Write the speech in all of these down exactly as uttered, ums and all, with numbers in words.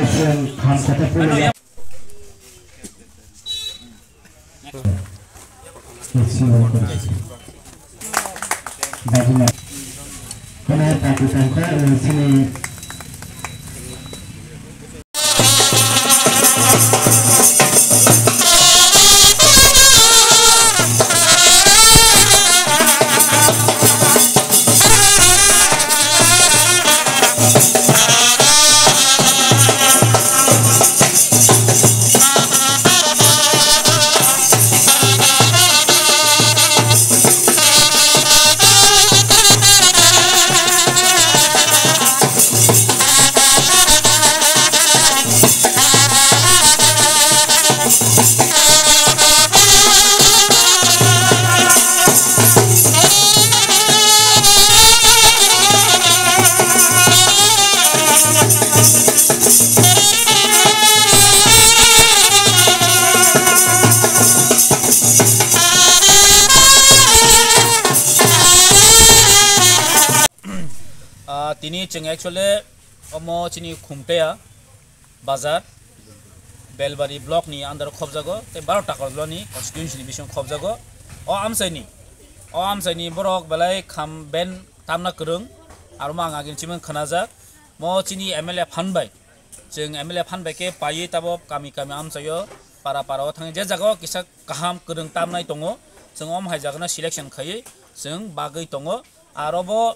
Chwng kham kata pulya. Kono pati tangkha, eh, sini. Ah, tini chwng actually omo chini Khumtea bazar, Belbari block ni under o khobjago, tei baro Takarjala ni constituency ni bisingo khobjago. O amchaini, o amchaini borok belai kham ben tamna kwrwng, aro mo ang agini chimang khnajak. Mo chini M L A phan bai, chwng M L A phan bai khe paiwi tabok kami kami amchaio, para para o thangwi je jaga o kisa kaham kwrwng tamnai tongo, chwng om hai jaga no selection khaiwi chwng bagwi tongo. Aro bo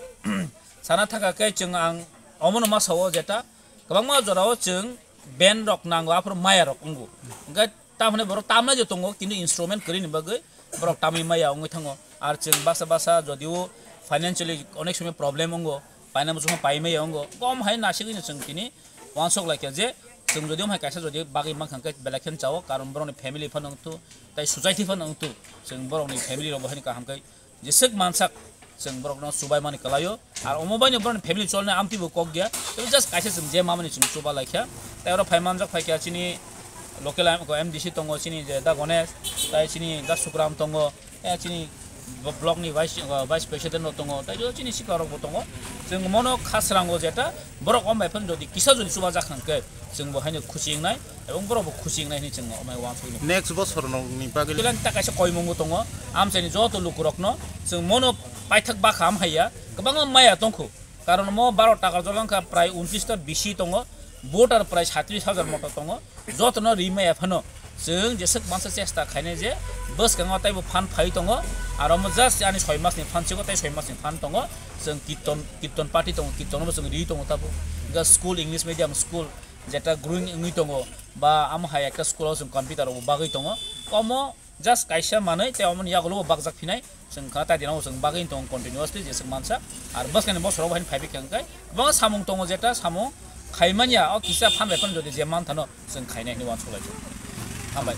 sana thaka khe chwng ang omono ma sao jeta kwbangma jora o chwng band rok nango, aphuru maya rok wngo. Hwnkhe tamoni borok tamnai je tongo, kintu instrument kwrwini bagwi borok tamwi maya wngwi thango. Ar chwng baksa baksa jodio financially onek somoi problem wngo, paina muchungma pai maya wngo, kom hai nasigwino chwng tini uansuk laikha je chwng jodi omhai kaisa jodi bagwi mankha hwnkhe belai khe chao, karon borokni family phano wngthu, tei society phano wngthu, chwng borokni family rok bo haino kaham khe jeswk mansak chwng borokno chubaimani kwlaio. Ar omo baino borokni family cholnai amtwi bo kok ya. Tei just kaisa chwng je mamani chwng chuba laikha. Tei oro phai manjak phaikha chini local M-, M D C tongo, chini je Da Ganesh, tei chini Da Sukram tongo, tei chini bo-, block ni vice, uh, vice president rok tongo, tei jo chini sikla rok bo tongo. Chwng mono kha srango jeta borok om bai phano jodi kisa jodi chuba jak hwnkhe, chwng bo haino khusi wngnai, ebong borok bo khusi wngnai hinwi chwng omai uansuknai. Next bosor nokni bagwi. Belai ta kaisa koimungo tongo, amchaini joto lukurokno chwng mono paithak bakha amhaiya, kwbangma maya tongkhu. Karon mo baro Takarjala wngkha prai untris ta bisi tongo, voter prai satris hajar moto tongo, jotono ri maya phano chwng jeswk mansa chesta khainai je bwskango taibo phan phai tongo, aro mo just ani soi masni phan sigo tei soi masni phan tongo, chwng kirton, kirton party tongo, kirtono bo chwng ri tongo tabo. Hwnkhe school, English medium school, jeta growing wngwi tongo, ba amo hai ekta school o chwng computer rok bo bagwi tongo, omo just kaisa manwi tei omoni yagulo bo bakjak phinai, chwng khana tai dinao chwng bagwi tongo continuously jeswk mansa, ar bwskangni bosoro bo haino phaibai khe hwnkhe kwbangma samung tongo, jeta samung khaimanya o kisa phan bai phano jodi je manthano chwng khainai hinwi uansuk lai tongo. Hambai.